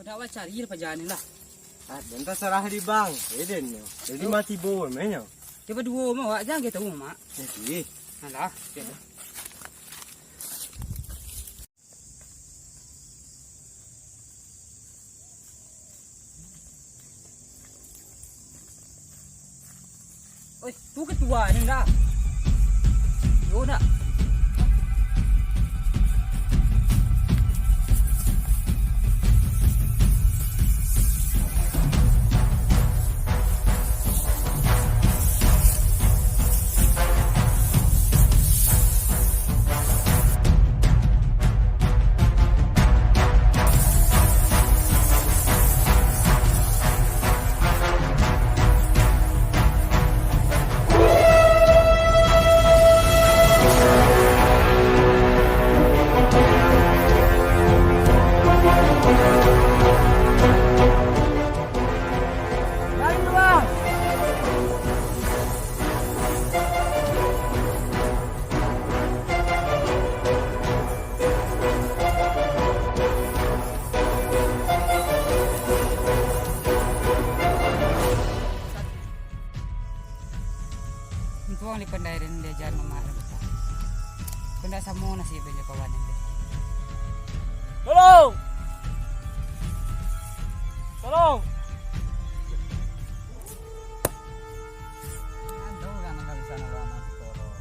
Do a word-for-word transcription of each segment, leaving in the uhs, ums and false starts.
Dak, awak cari lah paja ni lah. Ah, den tasarah di bang. Eh, den nyo. Jadi mati bo, meh nyo. Cubo duo mah, awak jan kito, Mak. Jadi. Alah. Oi, tu ketua ni ndak? Yo ndak? Untuang dipandai den diaja mamak den. Kok ndak samo nasib den jo kawan den. Tolong! Tolong! Aduh, anak dari sana, anak tolong.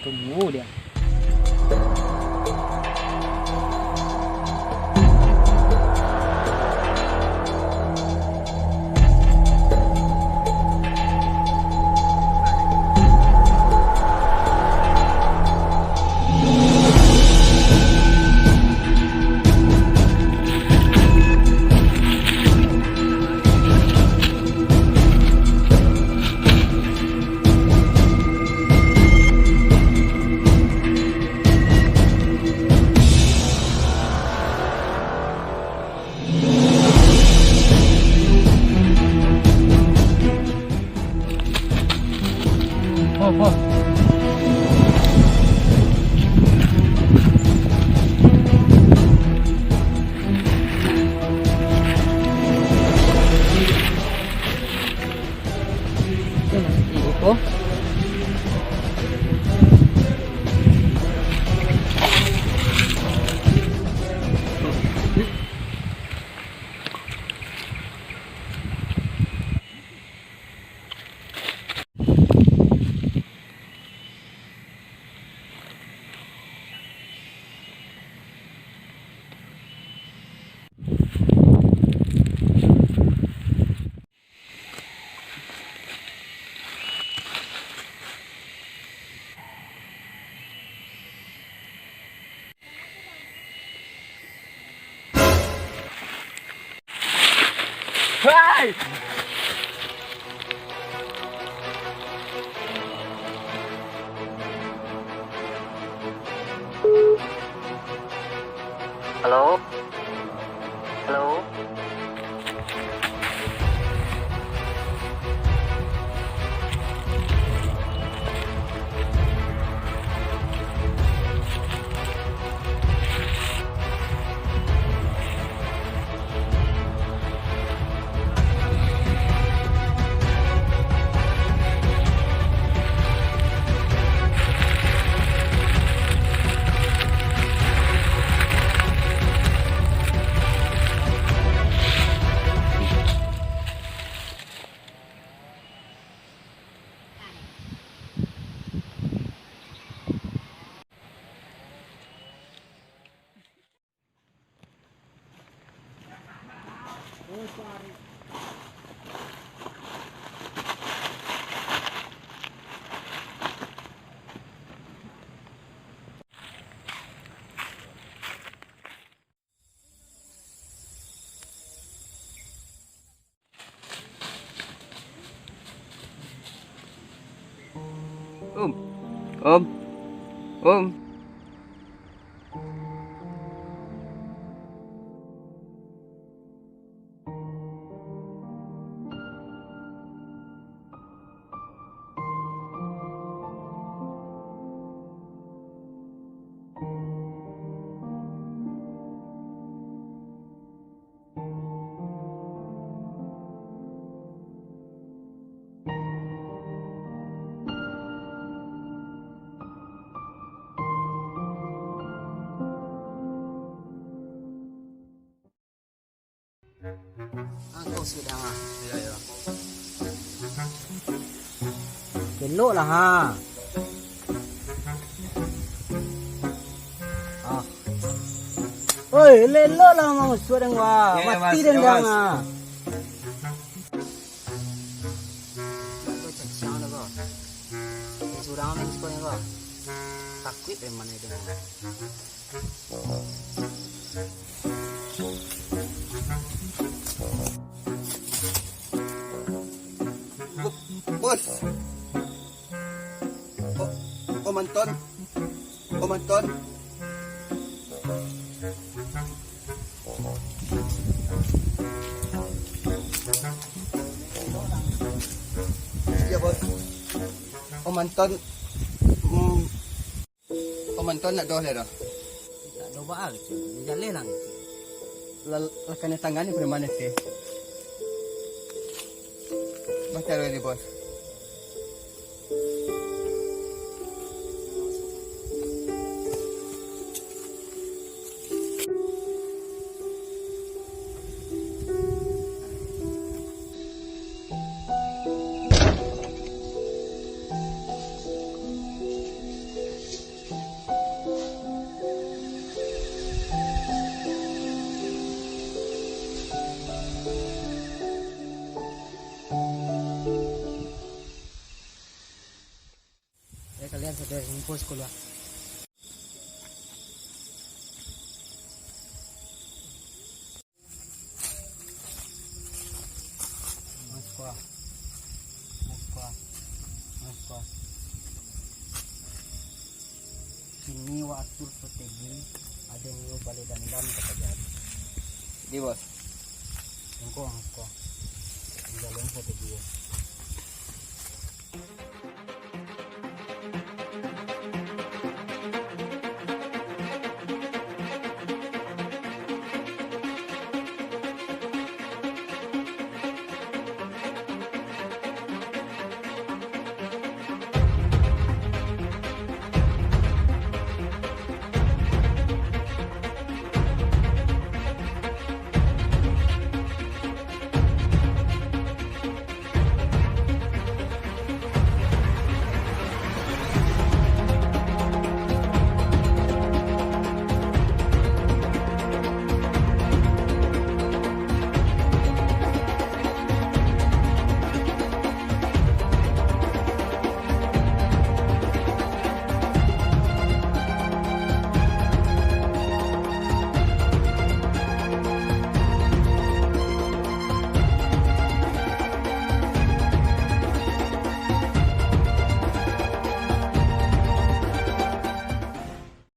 Tunggu dia. Hai! Halo? Halo? Om, Om. Angkau sudah, ah. Iyo, iyo. Elok lah, ha. Ah. Oi, elok lah, Mang Usuak dang, wah. Iyo, iyo, mati Mas, dang, iyo, dang, Mas. Ah. Kau caciang dah, kau. Surang main sekolah, kau. Takuik dari mana dia. Bos. Oh, Om Anton. Om Anton. Iyo, Bos. Om Anton. Hmm. Om Anton ndak doh lai doh. Ndak doh baa kecek, jaleh lah kecek. Lah, lah kanai tangan ni preman kecek. Baca dulu ni, Bos. Eh, kalian sadar, ngumpul sekolah. Moskwa. Moskwa. Moskwa. Kini wak atur strategi, ado niyo baleh dandam ka Paja Ari. Di, Bos. Engko, engko. Tingga lengko tu dia.